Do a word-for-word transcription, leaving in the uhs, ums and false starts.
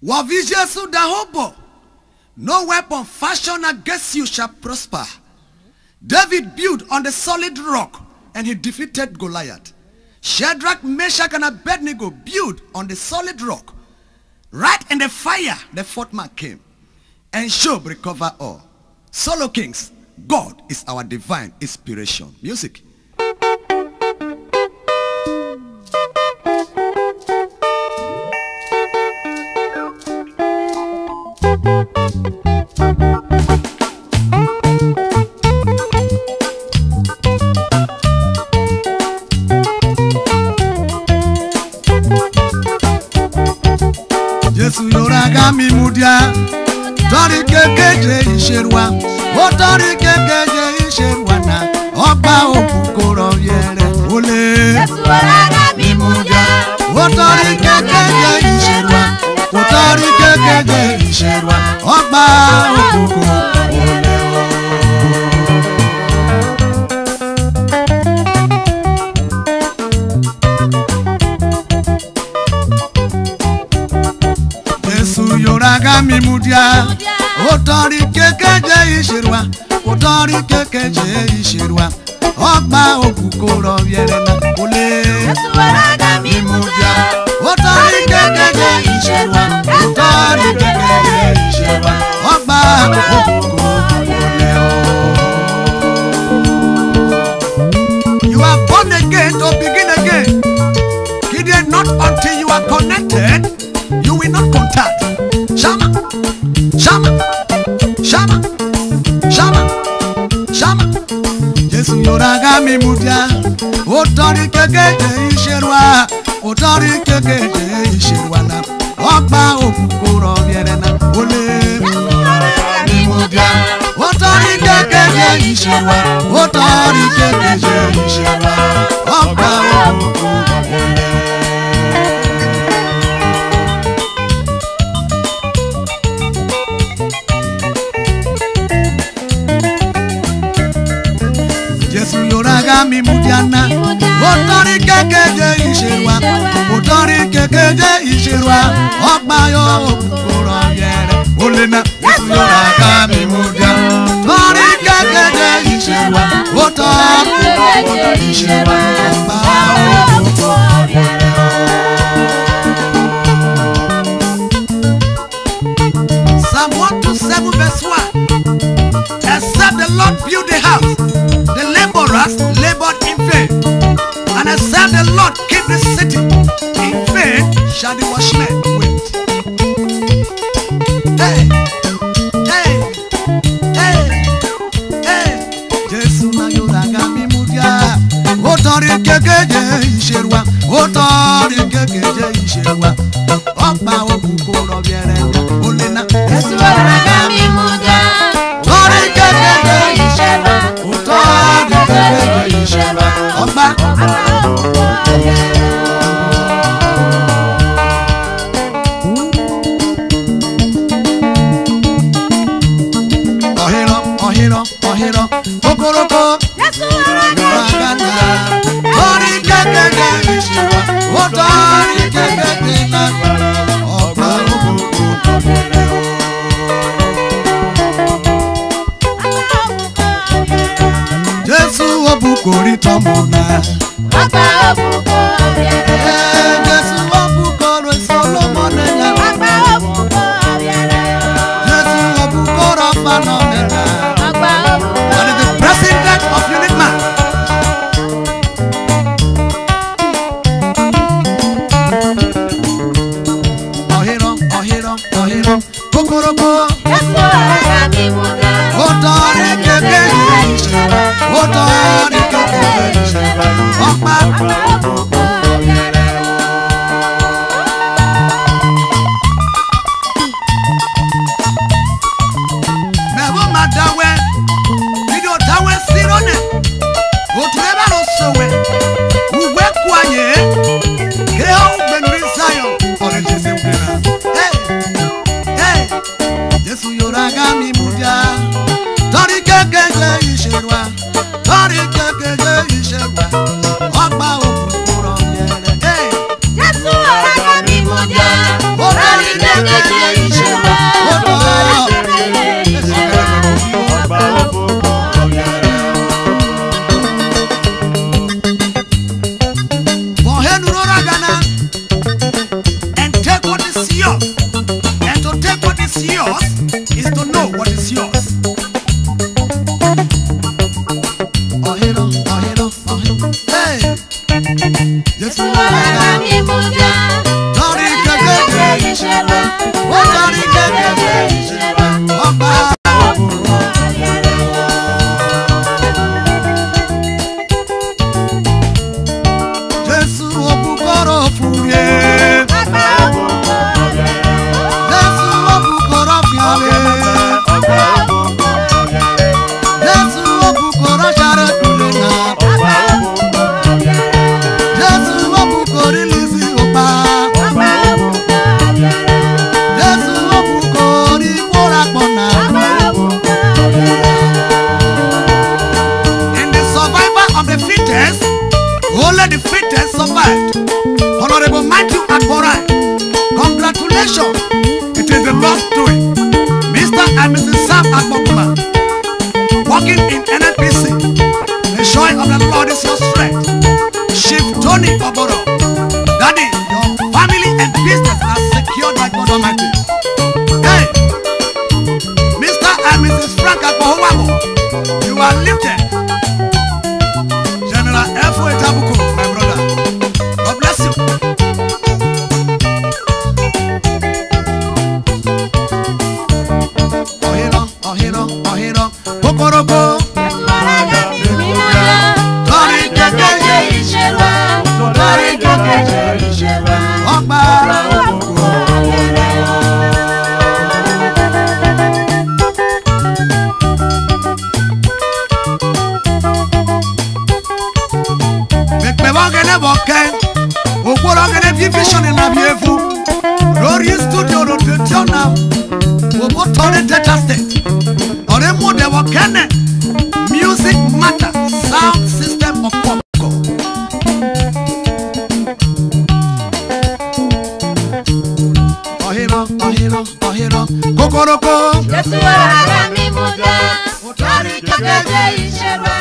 Wọ vi Jesu da ho obo, no weapon fashioned against you shall prosper. David built on the solid rock and he defeated Goliath. Shadrach, Meshach, and Abednego built on the solid rock. Right in the fire, the fourth man came. And Job recovered all. Solo Kings, God is our divine inspiration. Music. Jesu yoragha mi mudia, tori keke je iserua, o tori keke je iserua na, ọgba obuko rọ viẹrẹ ole. Jesu yoragha mi mudia, o tori keke je iserua, o tori keke je iserua, ọgba obuko ole. Jesu yoragha mi mudia, o tori keke je iserua, o tori keke je iserua, ọgba obuko rọ viẹrẹ na ole. Jesu yoragha mi mudia, o tori keke je iserua, o tori keke je iserua, ọgba obuko ole. You are born again to begin again. Kidie not until you are connected, you will not contact. Shama, shama, shama, shama, shama. Jesu yoragha mi mudia, o tori keke je iserua, o tori keke je iserua na, ọgba obuko rọ viẹrẹ na ole. Mi mudia, o tori keke je iserua, o tori keke je iserua, ọgba obuko ole. Jesu yoragha mi mudia na, o tori keke je iserua, o tori keke je iserua, ọgba obuko rọ viẹrẹ ole na. Jesu yoragha mi mudia, tori keke je iserua, o tori keke je iserua, ọgba obuko rọ viẹrẹ. Psalm one two seven verse one. Except the Lord build the house, the laborers labored in vain. And except the Lord keep the city, in vain shall the watchmen wait. Hey, hey, hey, hey. Jesu na yoragha mi mudia, o tori keke je iserua, o tori keke je iserua, ọgba obuko rọ viẹrẹ ole na. Jesu yoragha mi mudia, tori keke je iserua, o tori keke je iserua, ọgba. Ohiro, ohiro, ohiro, okoroko. Jesu yoragha mi mudia, tori keke je iserua, o tori keke je na. Sure, it is the Lord's doing. Mister and Missus Sam Akpokuma, working in N N P C. The joy of the Lord is your strength. Chief Tony Oboro, Daddy, your family and business are secured by God Almighty. Hey, Mister and Missus Frank Akpohuwabo, you are lifted. General F O Etabuko, my brother, God bless you. Ohiro, ohiro, ohiro, kokoroko. Tori keke je iserua, tori keke je iserua. Ọgba. Me kpe vwẹ Ọghẹnẹ vwọ kẹ ohwo rẹ Ọghẹnẹ vwẹ vision na vwẹ evun, ro rhi studio ro te tiọna vwẹ obo otọ rẹ Delta State. Ọ re muodẹ vwọ kẹ nẹ Music Matter Sound System of Work. Ohiro, ohiro, ohiro, kokoroko. Jesu ara mi muda, otori keke je iserua.